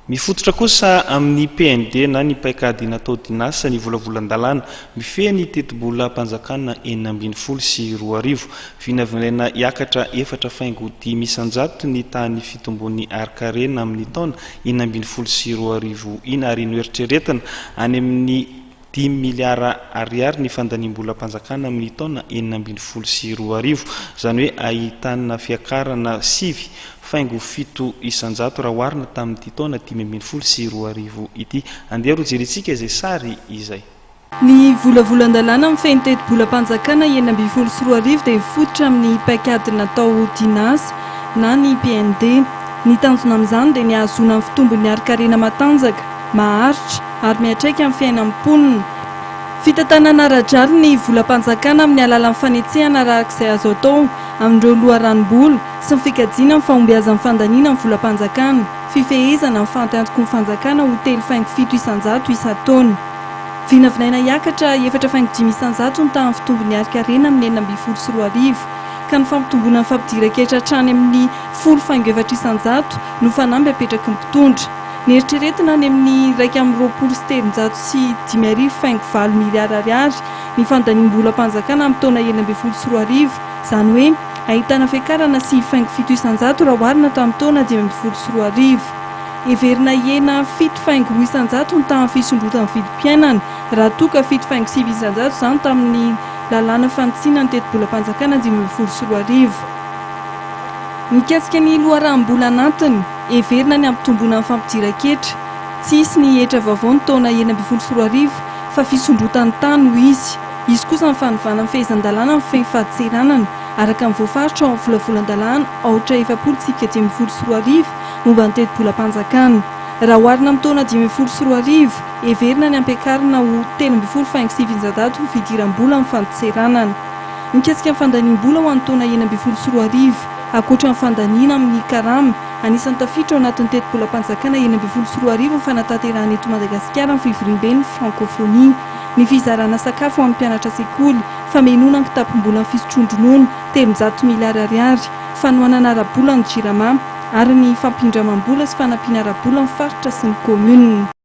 Mifototra kosa amin'ny PND na ny paikady natao dinasa ny volavolan-dalàna mifehy ny tetibolam-panjakana 2016. Vinavinaina hiakatra 4,5% ny tahan'ny fitombon'ny harin-karena amin'ny taona 2016 iny ary noeritreretina any amin'ny dimy miliara ariary ny fandaniam-bolam-panjakana amin'ny taona 2016, izany hoe ahitana fiakarana 9,7% raha oharina tamin'ity taona 2015 ity. Andeha ary hojerentsika izay sary izay. Ny volavolan-dalàna mifehy ny tetibolam-panjakana 2016 dia mifototra amin'ny paikady natao Dinasa na ny PND. Ny tanjona amin'izany dia ny hahazoana ny fitombon'ny harin-karena matanjaka, maharitra ary miantraika amin'ny fiainan'ny mponina. Fitantanana ara-drariny ny volam-panjakana amin'ny alalan'ny fanetsehana araka izay azo atao amin'ireo loharanom-bola sy ny fikajiana ny fahombiazan'ny fandaniana ny volam-panjakana, fifehezana ny fahantantoky ny fanjakana ho 3,7% isan-taona. Vinavinaina hiakatra 4,5% ny tahan'ny fitombon'ny harin-karena amin'ny 2016, ka ny fampitomboana ny fampidiran-ketra hatrany amin'ny 10,4% no fanamby apetraky ny mpitondra. Neritreretina any amin'ny 321,508 miliara ariary ny fandaniam-bolam-panjakana amin'ny taona 2016, izany hoe ahitana fiakarana 9,7% raha oharina tamin'ny taona 2015. Heverina hihena 7,2% ny tahan'ny fisondrotan'ny vidim-piainana, raha toa ka 7,9% izany tamin'ny lalàna fanitsiana ny tetibolam-panjakana 2015. Mikasika ny loharanom-bola anatiny, Heverina ny hampitomboana ny fampidiran-ketra. Tsy hisy ny hetra vaovao ny taona 2016 fa fisondrotan'ny tany no hisy. Hisy kosa ny fanovana ny fehezan-dalàna mifehy ny fadintseranana, araka ny voafaritra ao amin'ny volavolan-dalàna aotra 40 tsipika 2015 momba ny tetibolam-panjakana. Raha oharina amin'ny taona 2015, heverina ny hampiakarina ho 13,9% ny fidiram-bola amin'ny fadintseranana. Mikasika ny fandaniam-bola ho an'ny taona 2016, ankoatra ny fandaniana amin'ny karama, anisan'ny tafiditra ao anatin'ny tetibolam-panjakana 2016 ny fanatanterahana eto Madagasikara ny fivoriamben'ny Frankôfônia, ny fizarana sakafo ho an'ny mpianatra sekoly, famenoana ny kitapom-bolan'ny fisotroan-dronono, 300 miliara ariary, fanohanana ara-bola ny Jirama, ary ny fampindramam-bola sy fanampiana ara-bola ny faritra sy ny kaominina.